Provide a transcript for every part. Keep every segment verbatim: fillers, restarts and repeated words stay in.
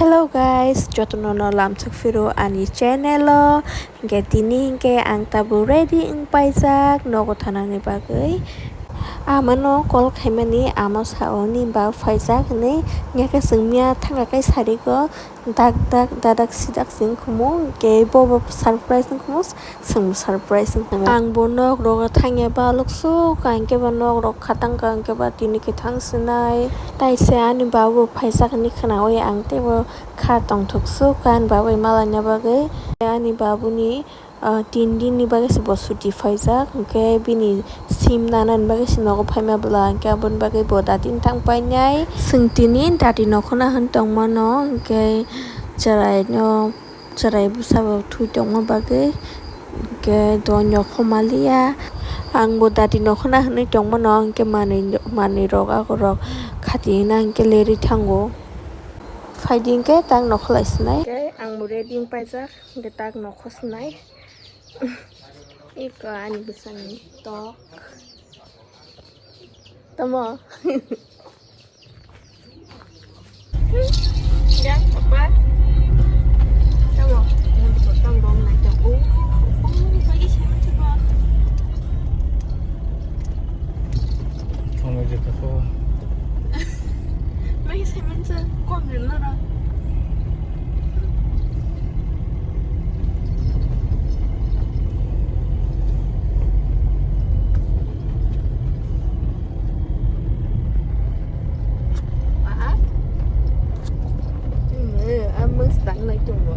Hello guys, jotono no lamsok phiro ani channel o. Hingke tini hingke ang tabuk ready wng paijak nogo thanani bagwi. Amano call khaimani, ama sao ni bab phaijak hinwi, hingke chwng miya thangka kai sarigo dak dak dadak sidak se wngkhumu, hingke bobo surprise wngkhumu. Chwng surprise wngkha. Ang bo nok rogo thangya balok suk, ang khe ba nok rok khatang ka, ang khe ba tini kwthang sinai. Tai se ani babo phaisakni khwnaui ang teibo kha tongthok suk, ani babai malaina bagwi. Ani babuni, ah, tin din ni bagwi se bo chuti phaijak, hwnkhe bini sim nanani bagwi se nogo phaima bwla, hwnkhe aboni bagwi bo dati wng thang painai. Chwng tini dati nokhorna hwn tongmano, hwnkhe chwraino. Chwrai bwsa bo thwi tongma bagwi, hwnkhe do nokhorma liya. Ang bo dati nokhorna hwnwi tongmano, hwnkhe manwi, manwi rok, ago rok khati hwnna hwnkhe lerwi thango. Phaidi hwnkhe tak nokhorlai sinai. Hwnkhe ang bo ready wng paijak, hwnkhe tak nokhor sinai. Eko ani bwsani tok. Tamo. Yang, apa? Tamo. Yang betul tang dong naik tang. Oh, oh, lagi saya mencoba. Kamu juga kok. Lagi saya mencoba. Kok belum nara? Amang stang nai tungbo.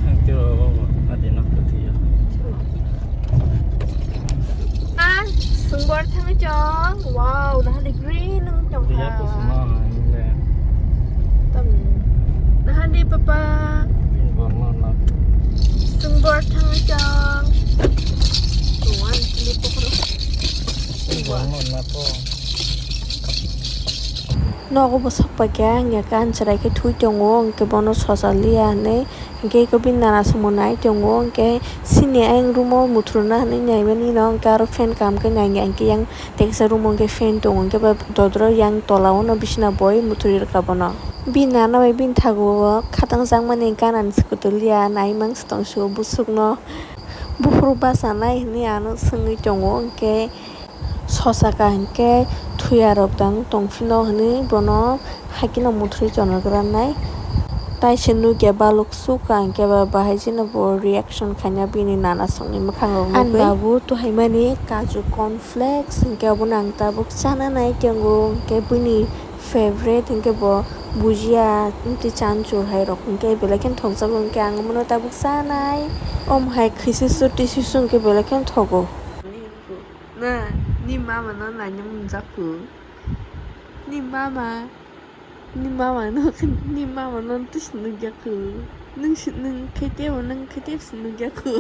Thank you, adi nak tu ya. Ah, sungguar thang chong. Wow, nahali green nung tong. Iya, ha. Terus mana ini? Tam. Nahali papa. Ini warna nak. Sungguar thang chong. Tuan, ini pokok. Ini warna nak kok. Nogo bwsakpaikha, hwnkhe kan chwraikhe thwi tongo, hwnkhe bono sosa liya hinwi, hwnkhe eko bini nana swngbo nai tongo, hwnkhe chini ayang room-o muthurna hinwi naimani no, hwnkhe aro fan kaham khe nai ya, hwnkhe yang teksa room-o hwnkhe fan tongo, hwnkhe ba dodro yang tola-o no bisina boi muthuri rwkha bono. Bini nana bai bini thago-o khatang jakmani ganani swkotwi liya, naimang se tongsu bwswkno, buphuru bachanai hinwi ano swngwi tongo, hwnkhe. Sosa kaham khe thuya rok dang tong phino hinwi bono hakhe no muthuri chonok rannai. Tai se nukya balok suk kaham khe ba bahai jeno bo reaction khaina bini nana songni mwkhang rok nugwi. Ani babu tuhaimani kaju corn flakes hinkhe abono ang tabuk chana nai tongo, hinkhe bini favorite hinkhe bo bujia tei chanchur hai rok hinkhe belai kheno thokjago, hinkhe ang bono tabuk chanai. Omo hai khwisi su tisi su hinkhe belai kheno thogo. Na, ni mama no naina mwnjakhu. Ni mama, ni mama no, ni mama no twi se nukjakhu. Nwng se, nwng khe tebo, nwng khe tebo se nukjakhu.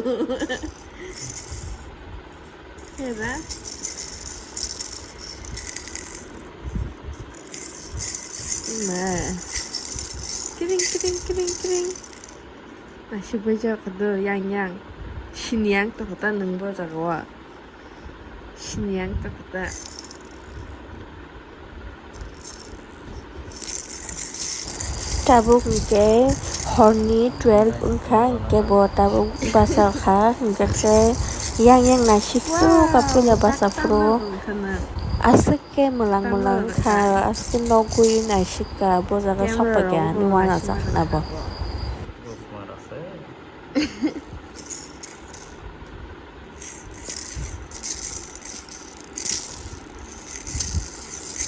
Hera. Ma. Kiring, kiring, kiring, kiring. Aswk bai jak do yang yang. Sini yang to kota nwng bo jaga o. Sini yang to kota. Tabuk hwnkhe horni twelve wngkha, hwnkhe bo tabuk basa kha, hwnkhe khe yang yang naisik suk aphuru ya basa phuru. Aswk khe mwlang mwlang wngkha, aswk khe nogwi naisik kha, bo jaga sokphaikha ani uanajak na bo.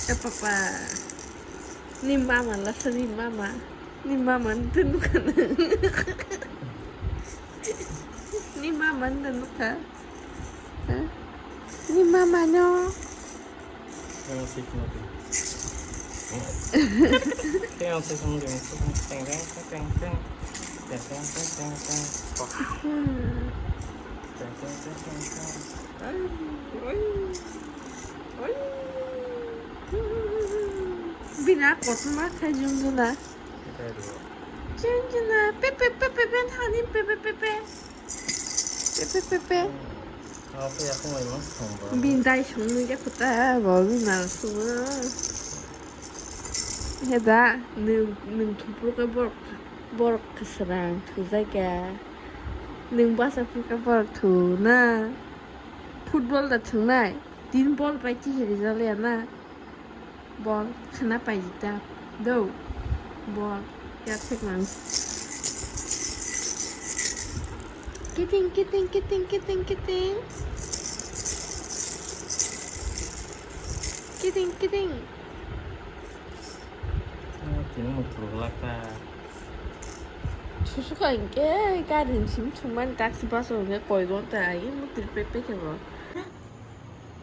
E papa, ni mama lasa ni mama, ni mama nte nukha na. Ni mama nte nukha. Ha? Ni mama no. Teng sik no di. Teng sik no di. Teng, teng, teng, teng. Teng, teng, teng, teng, teng. Hmm. Teng, teng, teng, teng, teng. Ai, ai, ai. Bini a kotorma khai Jumjuna. Jumjuna, pe, pe, pe, pe, pe, thani, pe, pe, pe, pe. Pe, pe, pe, pe. Bini dai songwi ya khuta bo bini mal sungo. Heda nwng, nwng thupro khe borok, borok kwsrang thujak ya. Nwng basa phuru khe borok thu na. Football da thwngnai. Tin ball bai tihiri jaliya na. Bol khna paijita do. Bol ya thek nang. Kiting, kiting, kiting, kiting, kiting. Kiting, kiting. Tini muthulak ta. Susu kha hingke gari ni simi thumani taxi bus o hingke koi gonta ai mutir pek pek khe bo.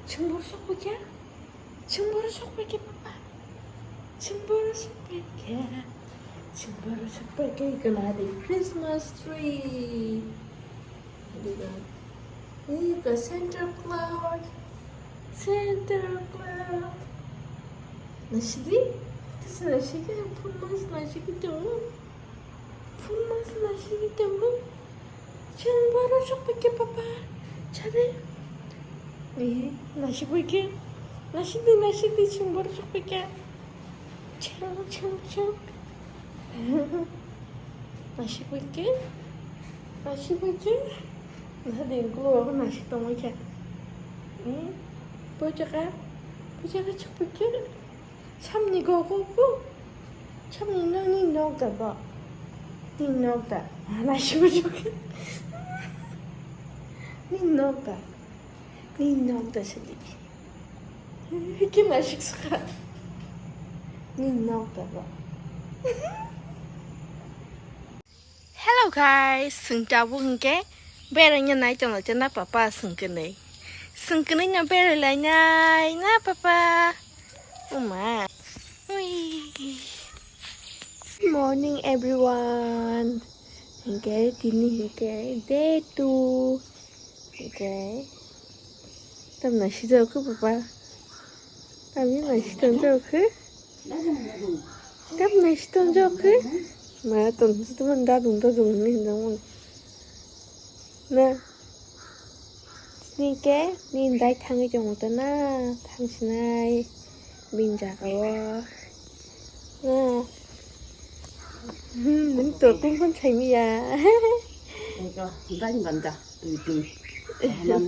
Chwng boro sok paikha. Chwng boro sok paikha papa. Chwng boro sok paikha. Chwng boro sok paikha, gana de Christmas tree. Diga. Ika Santa Claus. Santa Claus. Nasidi? Tisa nasidi? Pumas nasidi to. Phone ma se naisingwi tongo. Chwng boro sok paikha papa. Chade. Eh, naisik paikha. Naisik di, naisik di, chwng boro sok paikha. Chwng, chwng, chwng. Naisik paikha. Naisik paikha. Nadi ulo naisik tongwi kha. Eh, pochaka. Pochaka sok paikha. Samni go, go, go. Samni no ni nok da ba. Ni nok da. Ana shu shu. Ni nok da. Ni nok da sidi. Hiki ma shik saka. Ni nok da ba. Hello guys, chwng tabuk hwnkhe beraina nai tonglaijak na papa chwng kwnwi. Chwng kwnwi no berai lainai na papa. Uma. Ui. Good morning everyone. Hwnkhe tini hwnkhe day two. Hwnkhe tamna sijak khe papa. Tamni nai si tonjak khe. Tamni nai si tonjak khe. Ma tong si tong dadung dadung ni hinjak mano. Na. Tini khe ni dai thangwi tongo ta na. Thang sinai bini jaga o. Na. Hmm, nini to kung kung sai miya. Ego, dai banda, tui tui. Aman.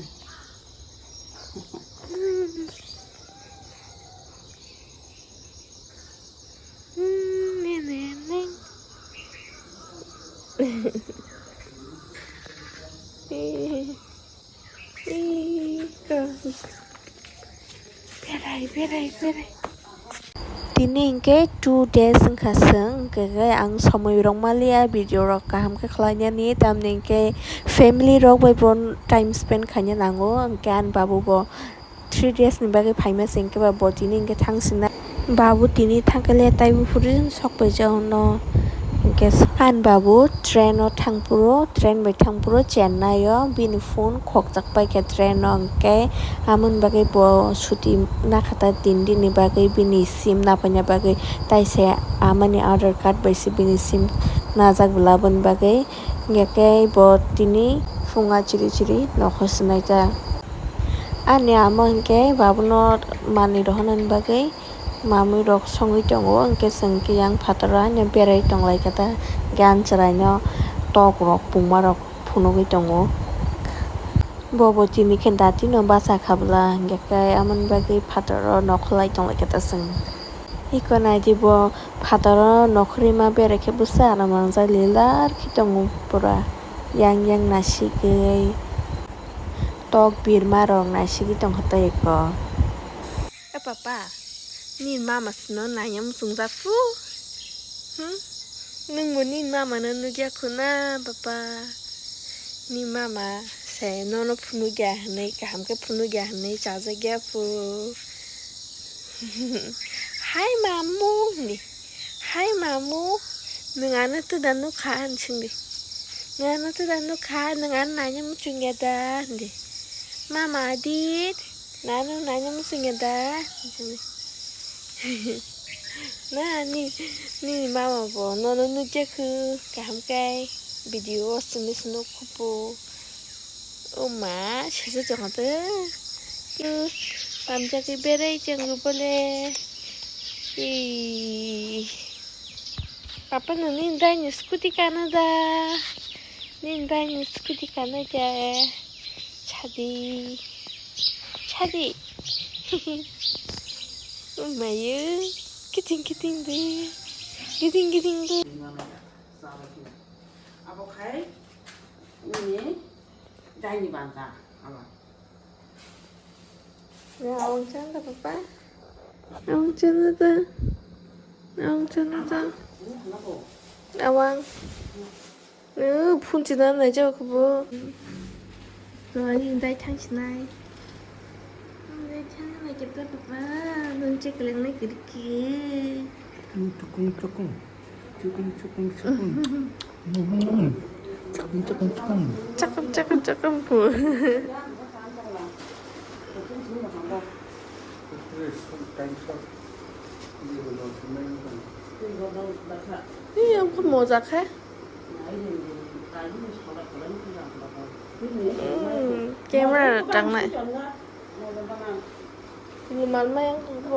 Berai, berai, berai. Tini hwnkhe two days wngkha chwng, hwnkhe ang somoi rok maliya, video rok kaham khe khlainani, tamni hwnkhe family rok bai bo time spend khaina nango, hwnkhe ani babu bo three days ni bagwi phaima se hwnkhe ba bo tini hwnkhe thang sinai. Babu tini thangkhe le taibo phuri sok paijak no hwnkhe ani babu train o thang phuru, train bai thang phuru Chennai o bini phone khokjak paikha train o hwnkhe amoni bagwi bo chuti nakhata tin din ni bagwi bini sim napaina bagwi taise amani Aadhaar card bai se bini sim najak bwla aboni bagwi hwnkhe bo tini phunga chiri chiri nokho swnai ta. Ani ama hwnkhe babuno manwi rohornani bagwi mamwi rok songwi tongo, hwnkhe chwng khe yang phataro haino berai tonglaikha ta, hwnkhe ang chwraino tok rok pungma rok phunugwi tongo. Bobo tini khe datino bachakha bwla, hwnkhe khe amoni bagwi phataro nokholai tonglaikha ta chwng. Iko naidi bo phataro nokhorima berai khe bwsa aro mangjak lilar khe tongo pura yang yang nasigwi. Tok birma rok naisigwi tongkha tei eko. E papa, nini mama sino naina muchungjak phu. Hmm? Nwng bo nini mama no nukya khu na papa? Nini mama se nono phunukya hinwi, kaham khe phunukya hinwi chajakya phu. Hai mamu hinwi. Hai mamu, nwng ano twda nukha? Hinwi swngdi. Nwng ano twda nukha, nwng ano naina muchungya da? Hinwi. Mama adir, nwng ano naina muchungya da? Hinwi swngdi. Na, ni, nini mama bo nono nukya khu, kaham khe video o simi sino khupu. O ma, sese chwng twi. Yo, pamjagwi berai chwng bole. Ee. Papa no nini dai ni scooty kana da. Nini dai ni scooty kana da. Chadi. Chadi. O ma yo. Kiting kiting de. Kiting kiting de. Abo khai nini daini banta abo. Ya, awang chanda, papa. Awang chanda da. Awang chanda da. Awang. Eh, phone china nai jao kubo. To ani dai thang sinai. Dai thang nai kepta papa. Nang check lang nai kirki. Chukung chukung. Chukung chukung chukung. Chakam, chakam, chakam. Chakam, chakam, chakam po. Ni ang kho moja khe. Hmm, camera tangnai. Rumal mayang khe bo.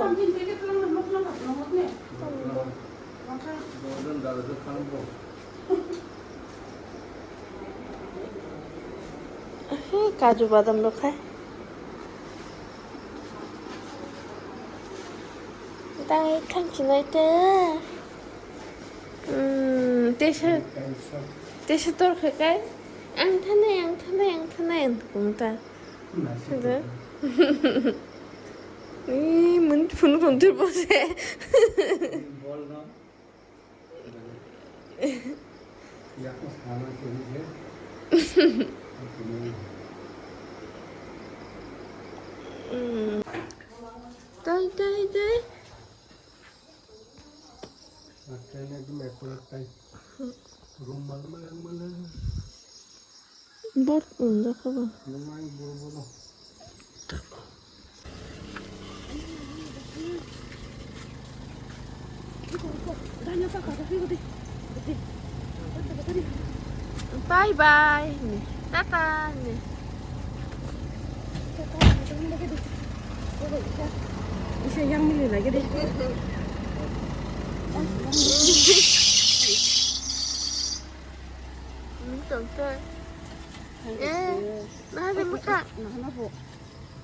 He, kaju badam rok hai. Dai thang chinai te. Hmm, tesa, tesa tor khe kai. Ang thanai, ang thanai, ang thanai, ang thung ta. Sida. Ee, mun phun phun tu bose. Hmm. Dai, dai, dai. Train ekdom accurate time. Room mal mal mal. Bor unjakha ba. Nang bor bor. Bye bye. Tata. Isa yang mili lagi deh. Ini contoh. Eh, nah, ada muka. Nah, kenapa?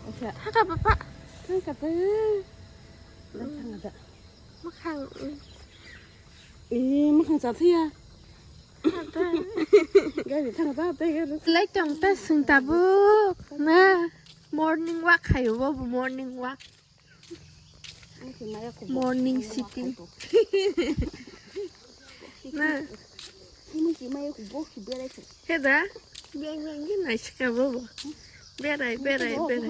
Oke. Haka, Bapak. Kan kata. Lah, kan ada. Makhang. Ee, makhang cha thaya. Ada. Gari thang ta, tei gari. Lai tong ta sung tabuk. Na, morning walk khayo bo, morning walk. Morning sitting. Na. Ini si maya ku bo si berai ku. Heda, biang biang gini naisika bo bo. Berai, berai, berai.